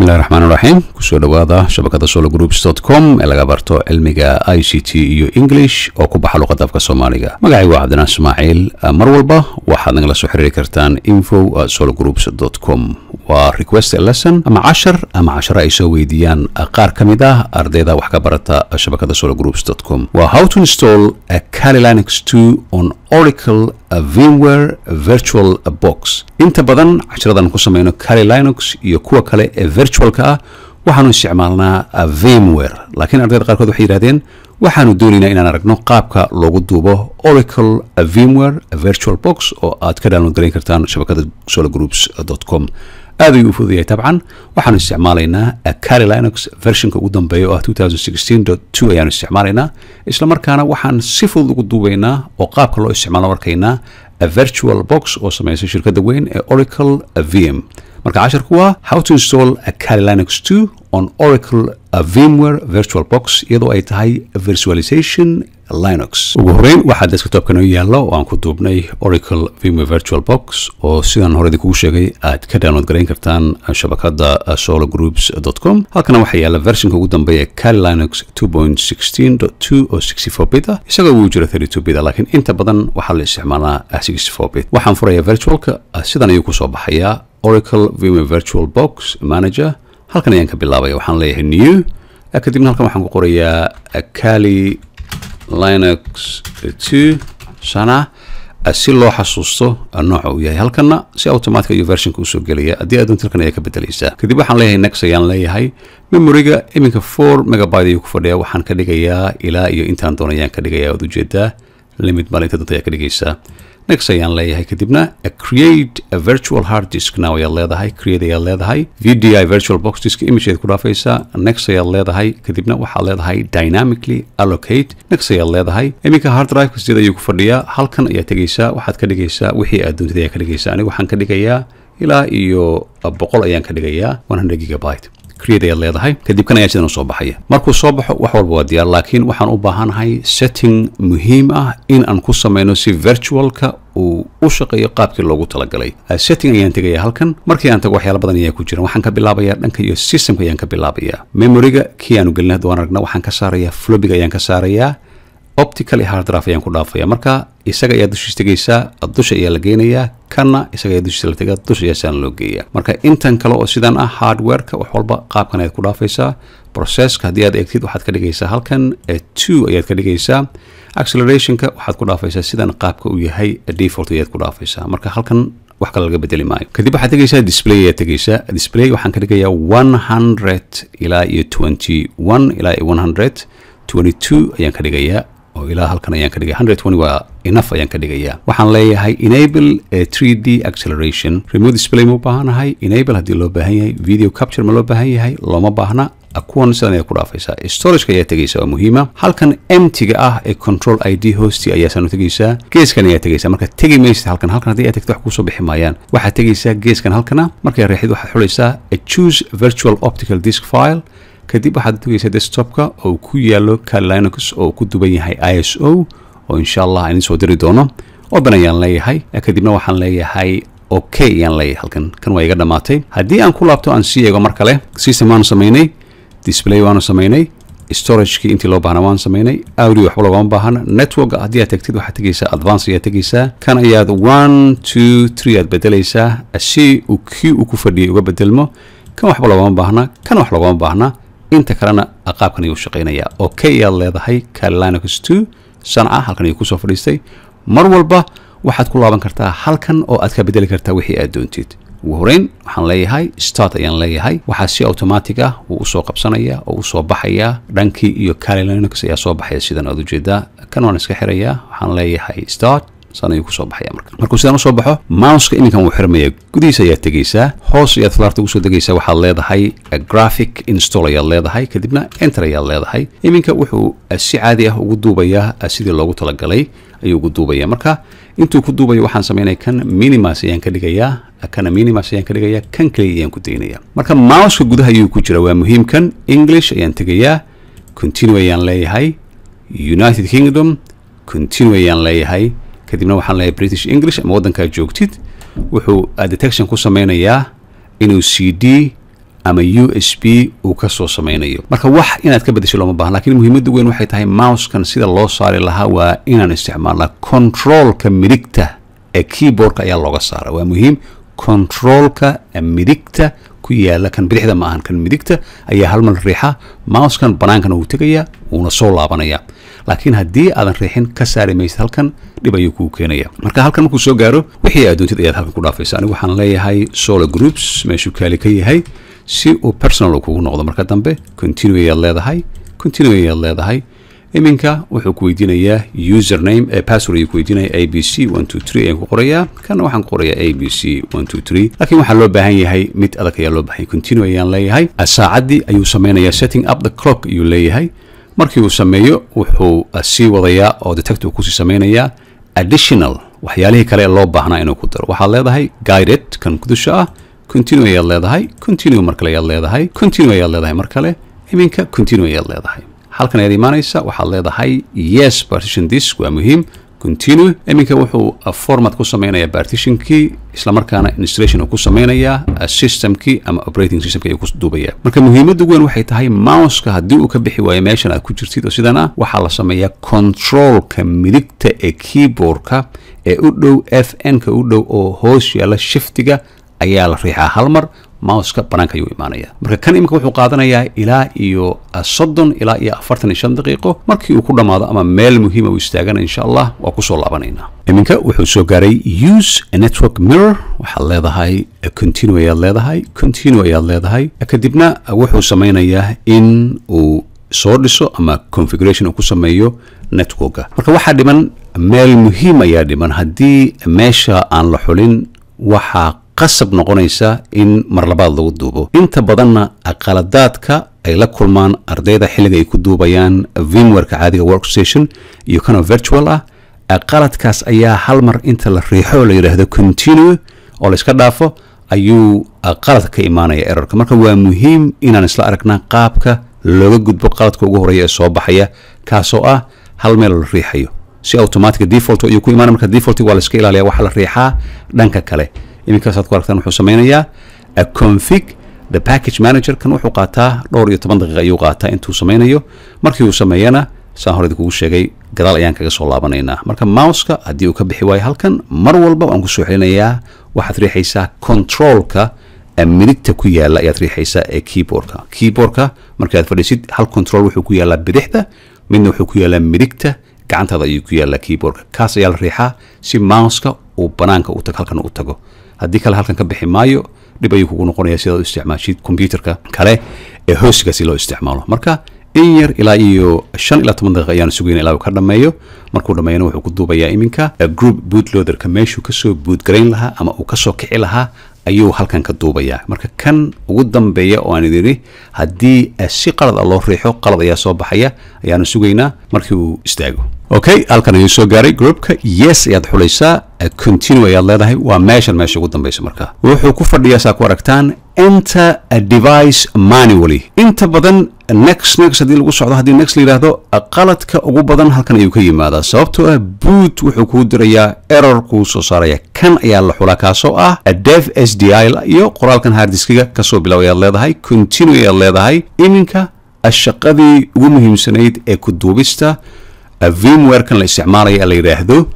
Bismillahi raxmaan raxiim. Kusoo dhawaada shabakada sologroups.com ee laga barto cilmiga ICT iyo English oo ku baxa luqadda afka Soomaaliga. Magacaygu waa Cabdinaan Ismaaciil. Mar walba waxaad nagala soo xiriiri kartaan info@sologroups.com. Waa request a lesson ama cashar ama casharo ay soo weydiiyaan qaar ka mid ah ardayda wax ka barata shabakada sologroups.com. Waa how to install a Kali Linux 2 on Oracle VMware Virtual Box. Inta badan casharadan ku sameyno Kali Linux iyo kuwa kale ee virtualka ah waxaanu isticmaalnaa VMware, laakiin ardayda qaarkood waxay yidhahdeen waxaanu doonaynaa inaan aragno qaabka loogu duubo Oracle VMware Virtual Box oo aad ka download garayn kartaan shabakada sologroups.com. Aad ayuu u fuduyahay. Tabcan waxaanu isticmaalaynaa Kali Linux versionka ugu dambeeya oo ah 2016.2 ayaanu isticmaalaynaa. Isla markaana waxaan si fudud ugu duubaynaa oo qaabka loo isticmaalo arkaynaa virtual box oo sameysay shirkadda weyn ee Oracle VM. Marka casharku waa how to install a Kali Linux 2 on Oracle VMware Virtual Box, iyadoo ay tahay virtualization Linux. Ugu horeyn waxaa desktopka noo yaalo oo aan ku duubnay Oracle VMware Virtual Box, oo sidaan hore idinkugu sheegay aad ka download garayn kartaan shabakada sologroups.com. Halkana waxaa yaala versionka ugu dambeeya, Kali Linux 2.16.2 oo 64 bit ah. Isagoo wuu jira 32 bit ah, laakiin inta badan waxaa la isticmaalaa 64 bit. Waxaan furayaa virtualka. Sidan ayuu kusoo baxayaa Oracle VMware Virtual Box Manager. Halkan ayaan ka bilaabaya. Waxaan leeyahay new, kadibna halkan waxaan ku qorayaa Kali Linux 2 sana si loo xasuusto nooca uu yahay. Halkanna si automatic ayuu versionka usoo gelaya. Haddii aad doonto, halkan ayaa ka bedelaysaa. Kadib waxaan leeyahay next ayaan leeyahay. Memoryga iminka 4 megabyte ayuu ku fadhiyaa. Waxaan ka dhigayaa ilaa iyo intaan doono ayaan ka dhigayaa. Waad ujeedaa, limit male, inta doonto ayaa ka dhigaysaa. Next ayaan leeyahay. Kadibna create a virtual hard disk now ayaad leedahay, create ayaad leedahay. VDI virtual box disk image ayaad ku dhaafaysaa. Next ayaad leedahay. Kadibna waxaad leedahay dynamically allocate. Next ayaad leedahay. Iminka hard drive sideed ayuu ku fadhiyaa. Halkan ayaad tegaysaa, waxaad ka dhigaysaa wixii aad doontid ayaa ka dhigaysaa. Anigu waxaan ka dhigayaa ilaa iyo 100 ayaan ka dhigayaa, 100 gigabyte. Create ayaad leedahay. Kadib kan ayaa sidan usoo baxaya. Markuu soo baxo, wax walba waa diyaar, laakiin waxaan u baahanahay setting muhiim ah in aan ku sameyno si virtualka uu u shaqeeyo qaabkii loogu talagalay. Setting ayaan tegaya. Halkan markii aan tago, waxyaala badan ayaa ku jira. Waxaan ka bilaabayaa dhanka iyo systemka ayaan ka bilaabayaa. Memoryga kii aanu gelin hadda waan aragna. Waxaan ka saarayaa floppyga ayaan ka saarayaa, optical hard drive ayaan ku dhaafaya. Marka isaga ayaa dushiis tegaysaa, dusha ayaa la geynayaa. Kanna isaga ayaa dushiisa la tegaa, dusha ayaa sidaan loo geeyaa. Marka intan kale oo sidan ah, hardwareka wax walba qaabkan ayaad ku dhaafaysaa. Processka haddii aad eegtid, waxaad ka dhigaysaa halkan two ayaad ka dhigaysaa. Accelerationka waxaad ku dhaafaysaa sidan qaabka uu yahay, default ayaad ku dhaafaysaa. Marka halkan wax kale laga bedeli maayo. Kadib waxaad tegaysaa display ayaad tegaysaa. Display waxaan ka dhigayaa 100 ilaa iyo 21, ilaa iyo 122 ayaan ka dhigayaa, oo ilaa halkan ayaan ka dhigaya. 120 waa enough ayaan ka dhigayaa. Waxaan leeyahay enable 3D acceleration. Remote display ma u baahanahay? Enable haddii loo baahan yahay. Video capture ma loo baahan yahay? Looma baahna. Kuwan sidan ayaa ku dhaafaysaa. Storageka ayaa tegaysaa, waa muhiima. Halkan emptyga ah ee control ID hosti ayaa saan u tegaysaa. Geeskan ayaa tegaysaa. Marka tegi maysid halkan. Halkan haddii aad tagto, wax kusoo bixi maayaan. Waxaad tegaysaa geeskan. Halkana markay reexid, waxaad xulaysaa choose virtual optical disk file. Kadib waxaad tegaysaa desktopka oo ku yaalo Kali Linux oo ku duban yahay ISO, oo insha Allah aan soo diri doono. Open ayaan leeyahay. Kadibna waxaan leeyahay okay ayaan leeyahay. Halkan kan waa iga dhamaatay. Haddii aan ku laabto, aan sii eego mar kale, system waanu samaynay, display waanu samaynay, storagekii intii loo baahna waan samaynay, audio waxba loogama baahna. Network haddii aad tagtid, waxaad tegaysaa advance ayaad tegaysaa. Kan ayaad one, two, three aad bedelaysaa si uu kii uu ku fadhiyay uga bedelmo. Kan waxba loogama baahna, kan wax loogama baahna. Inta kalena qaabkan ayuu shaqaynayaa. Okay ayaad leedahay. Kali Linux 2 sanca halkan ayuu kusoo fadhiistay. Mar walba waxaad ku laaban kartaa halkan oo aad ka bedeli kartaa wixii aad doontid. Ugu horeyn waxaan leeyahay start ayaan leeyahay. Waxaa si automatic ah wuu usoo qabsanaya oo usoo baxaya dhankii iyo Kali Linux ayaa soo baxaya sidan aad ujeedaa. Kan waan iska xirayaa. Waxaan leeyahay start. San ayuu kusoo baxaya. Marka markuu sidaan usoo baxo, mouseka iminkan wuu xirmaya. Gudihiisa ayaad tegaysaa, hoos ayaad falaarta ugu soo degaysaa. Waxaad leedahay graphic install ayaad leedahay, kadibna enter ayaad leedahay. Iminka wuxuu si caadi ah ugu duubayaa, sidii loogu talagalay ayuu ugu duubaya. Marka intuu ku duubayo, waxaan sameynaya kan minimize ayaan ka dhigayaa, kana minimize ayaan ka dhigayaa, kan kaliya ayaan ku daynaya. Marka mouseka gudaha ayuu ku jira, waa muhiimkan. English ayaan tegayaa, continue ayaan leeyahay. United Kingdom, continue ayaan leeyahay. Kadibna waxaan leeyahay British English ama waddankaa joogtid. Wuxuu detection ku sameynayaa inuu CD ama USB uu ka soo sameynayo. Marka wax inaad ka bedesho looma baahna, lakiin muhiimadda weyn waxay tahay mousekan sida loo saari lahaa waa inaan isticmaalnaa controlka midigta ee keyboardka ayaa looga saara. Waa muhiim, controlka midigta ku yaala, kan bidixda ma ahan, kan midigta ayaa hal mar riixa, mousekan banaankana wuu tegayaa, wuuna soo laabanaya. Laakiin haddii aadan riixin, ka saari maysid halkan, dhib ayuu kuu keenaya. Marka halkan markuu soo gaaro, wixii aad doontid ayaad halkan ku dhaafaysa. Anigu waxaan leeyahay Solo Groups, meeshuu kaali ka yahay, si uu personal uu kugu noqdo. Marka dambe continue ayaad leedahay, continue ayaad leedahay. Iminka wuxuu ku weydiinayaa username ee password ayuu ku weydiinaya. ABC123 ayaan ku qorayaa, kana waxaan ku qorayaa ABC123, laakiin waxaa loo baahan yahay mid adag ayaa loo baahan yahay. Continue ayaan leeyahay. Saacaddii ayuu sameynayaa, setting up the clock ayuu leeyahay. Markii uu sameeyo, wuxuu sii wadayaa oo detect uu kusii sameynayaa additional waxyaalihii kale ee loo baahnaa inuu ku daro. Waxaad leedahay guided kan kudusha ah, continue ayaad leedahay, continue mar kale ayaad leedahay, continue ayaad leedahay mar kale. Iminka continue ayaad leedahay. Halkan ayaad imaanaysa, waxaad leedahay yes, partition disk waa muhiim, continue. Iminka wuxuu format ku sameynayaa partitionkii, islamarkaana installation uu ku sameynayaa systemkii ama operating systemki ayuu ku duubaya. Marka muhiimadda weyn waxay tahay, mouseka haddii uu ka bixi waayo meeshan aad ku jirtid oo sidan ah, waxaa la sameeyaa controlka midigta ee keyboardka ee u dhow Fn ka u dhow oo hoos yaalla shiftiga ayaa la riixaa hal mar, mouseka banaanka ayuu imaanaya. Marka kan imika wuxuu qaadanayaa ilaa iyo 30 ilaa iyo 45 daqiiqo. Markii uu ku dhammaado ama meel muhiima uu istaagana, insha Allah waa kusoo laabanaynaa. Iminka wuxuu soo gaaray use a network mirror. Waxaad leedahay continue ayaad leedahay, continue ayaad leedahay. Kadibna wuxuu sameynayaa in uu soo dhiso ama configuration uu ku sameeyo networka. Marka waxaa dhiman meel muhiim ayaa dhiman. Haddii meesha aan la xulin, waxaa qasab noqonaysa in mar labaad lagu duubo. Inta badanna qaladaadka ay la kulmaan ardayda xilliga ay ku duubayaan VMwareka caadiga workstation iyo kanoo virtual ah, qaladkaas ayaa hal mar inta la riixo oo la yidhaahdo continue oo la iska dhaafo ayuu qalad ka imaanaya, errorka. Marka waa muhiim inaan isla aragnaa qaabka looga gudbo qaladka ugu horeeya ee soo baxaya, kaasoo ah hal meel la riixayo si automatic default ayuu ku imaanaya. Marka default waa la iska ilaaliya, waxaa la riixaa dhanka kale. Iminkaas ku aragtaan wuxuu sameynayaa config the package manager. Kan wuxuu qaataa dhowr iyo toban daqiiqa ayuu qaataa intuu sameynayo. Markii uu sameeyana, saan hore idinkugu sheegay, gadaal ayaan kaga soo laabanaynaa. Marka mouseka haddii uu ka bixi waayo halkan, mar walba waan kusoo celinayaa. Waxaad riixaysaa controlka midigta ku yaala ayaad riixaysaa ee keyboardka. Keyboardka markaad fadhiisid, hal control wuxuu ku yaalaa bidixda, midna wuxuu ku yaalaa midigta gacantaada ayuu ku yaalaa keyboardka. Kaas ayaa la riixaa si mouseka uu banaanka u tago, halkan u tago. Haddii kale halkan ka bixi maayo, dhib ayuu kugu noqonaya sidaad u isticmaashid computerka kale ee hoostiga si loo isticmaalo. Marka in yar, ilaa iyo 5 ilaa 10 daqiiqa ayaan sugayna ilaa uu ka dhammeeyo. Markuu dhammeeyana, wuxuu ku duubayaa iminka GRUB bootloaderka. Meeshuu kasoo bootgarayn lahaa ama uu kasoo kici lahaa ayuu halkan ka duubayaa. Marka kan ugu dambeeya oo aan idin haddii si qalad a loo riixo, qalad ayaa soo baxaya, ayaanu sugaynaa markii uu istaago. Okay, halkan ayuu soo gaaray GRUBka. Yes ayaad xulaysaa, continue ayaad leedahay. Waa meeshan meesha ugu dambeysa. Marka wuxuu ku fadhiyaa, saa ku aragtaan, enter a device manually. Inta badan next, next haddii lagu socdo, haddii next la yidhaahdo, qaladka ugu badan halkan ayuu ka yimaadaa, sababtoo ah boot wuxuu kuu dirayaa error kuu soo saaraya. Kan ayaa la xulaa, kaasoo ah dev SDI iyo qoraalkan harddiskiga kasoo bilow ayaad leedahay, continue ayaad leedahay. Iminka shaqadii ugu muhiimsanayd ee ku duubista VMwarekan la isticmaalaya la yidhaahdo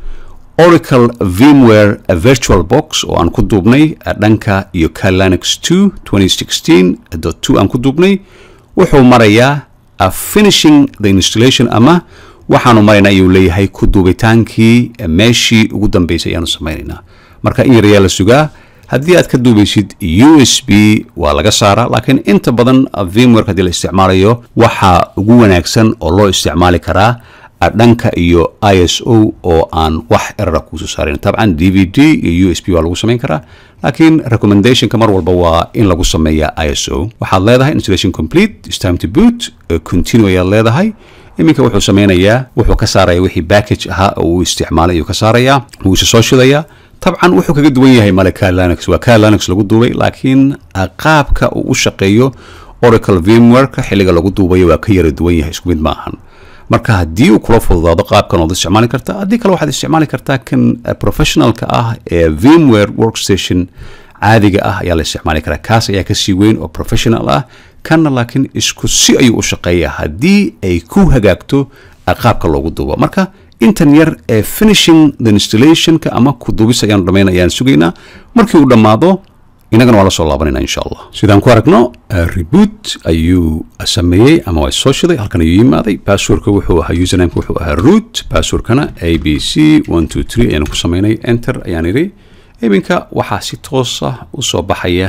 Oracle VMware Virtual Box oo aan ku duubnay dhanka iyo Kali Linux 2 2016.2 aan ku duubnay, wuxuu marayaa finishing the installation, ama waxaanu maraynaa ayuu leeyahay ku duubitaankii meeshii ugu dambeysay ayaanu samaynaynaa. Marka in yar ayaa la sugaa. Haddii aad ka duubaysid USB waa laga saaraa, laakiin inta badan VMware haddii la isticmaalayo, waxaa ugu wanaagsan oo loo isticmaali karaa dhanka iyo ISO oo aan wax error kuusoo saarin. Tabcan DVD iyo USB waa lagu samayn karaa, laakiin recommendationka mar walba waa in lagu sameeyaa ISO. Waxaad leedahay installation complete, it's time to boot, continue ayaad leedahay. Iminka wuxuu sameynayaa, wuxuu ka saaraya wixii package ahaa oo uu isticmaalay ayuu ka saarayaa, wuu isa soo shidayaa. Tabcan wuxuu kaga duwan yahay male Kali Linux, waa Kali Linux lagu duubay, laakiin qaabka uu u shaqeeyo Oracle VMwareka xilliga lagu duubayo waa ka yara duwan yahay, isku mid ma ahan. Marka haddii uu kula fududaado qaabkan waad isticmaali kartaa, haddii kale waxaad isticmaali kartaa kan professionalka ah ee VMware Workstation. Caadiga ah ayaa la isticmaali karaa. Kaas ayaa kasii weyn oo professional ah. Kanna laakiin isku si ayuu u shaqeeyaa haddii ay ku hagaagto qaabka loogu duubo. Marka intan yar ee finishing the installationka ama ku duubis ayaanu dhamayn ayaan sugaynaa. Markii uu dhammaado inagana waa la soo laabanayna, insha Allah. Sidaan ku aragno, reboot ayuu sameeyey ama waa soo shiday. Halkan ayuu yimaaday. Passwordka wuxuu ahaa, usernameka wuxuu ahaa root, passwordkana ABC123 ayaanu ku sameynay. Enter ayaan idhi. Iminka waxaa si toos ah usoo baxaya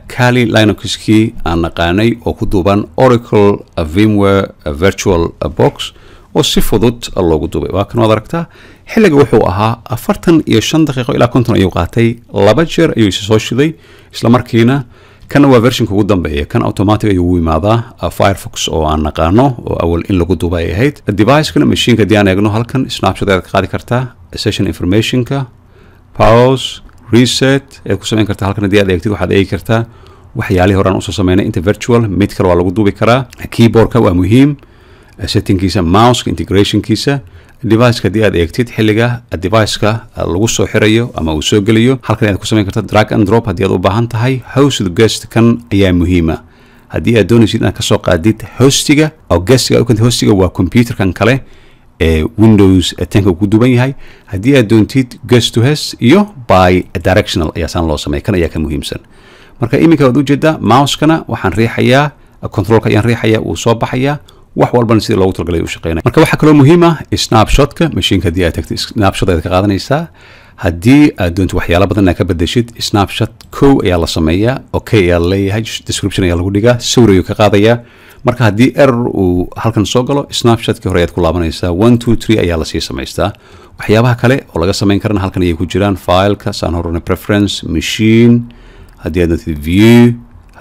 Kali Linuxkii aan naqaanay oo ku duuban Oracle VMware Virtual Box oo si fudud loogu duubay. Waa kan, waad aragtaa. Xilliga wuxuu ahaa 45 daqiiqo ilaa 50 ayuu qaatay. Laba jeer ayuu isa soo shiday isla markiina. Kana waa versionka ugu dambeeya. Kan automatic ayuu ugu imaadaa Firefox oo aan naqaano oo awal in lagu duuba ay ahayd. Devicekana, mashiinka haddii aan eegno, halkan snapshot ayaad ka qaadi kartaa, session informationka, pause, reset ayaad ku samayn kartaa. Halkan haddii aad eegtid, waxaad eegi kartaa waxyaalihii horaan usoo sameynay inta virtual. Mid kale waa lagu duubi karaa. Keyboardka waa muhiim, settingkiisa, mouseka, integrationkiisa. Deviceka haddii aad eegtid, xilliga deviceka lagu soo xirayo ama uu soo gelayo, halkan ayaad ku samayn kartaa drag and drop haddii aad u baahan tahay. Host guest, kan ayaa muhiima haddii aad doonaysid inaad kasoo qaadid hostiga oo guestiga aad u keentid. Hostiga waa computerkan kale ee Windows 10-ka uu ku duuban yahay. Haddii aad doontid guest to host iyo bidirectional ayaa saan loo sameeya. Kan ayaa ka muhiimsan. Marka iminka waad ujeedaa, mousekana waxaan riixayaa, controlka ayaan riixayaa, wuu soo baxayaa. Wax walbana sidii loogu talagalay u shaqeynaya. Marka waxaa kaloo muhiim ah snapshotka. Mashiinka haddii aad tagtid, snapshot ayaad ka qaadanaysaa. Haddii aad doonto waxyaalo badan inaad ka bedeshid, snapshot kow ayaa la sameeyaa, okay ayaa la leeyahay, description ayaa lagu dhigaa, sawir ayuu ka qaadayaa. Marka haddii error uu halkan soo galo, snapshotkii hore ayaad ku laabanaysaa. 1, 2, 3 ayaa lasii samaystaa. Waxyaabaha kale oo laga samayn karana halkan ayay ku jiraan. Fileka saan horana, preference, machine haddii aad doontid, view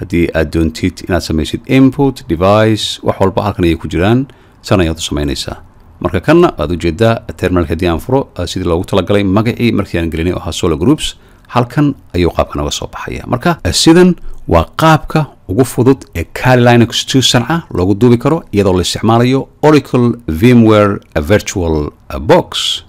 haddii aad doontid inaad samaysid, input device, wax walba halkan ayay ku jiraan. San ayaad u samaynaysaa. Marka kanna waad ujeedaa, terminalka haddii aan furo, sidii loogu talagalay magacii markii aan gelinay oo ahaa Solo Groups, halkan ayuu qaabka naga soo baxaya. Marka sidan waa qaabka ugu fudud ee Kali Linux 2 sanca loogu duubi karo iyadoo la isticmaalayo Oracle VMware Virtual Box.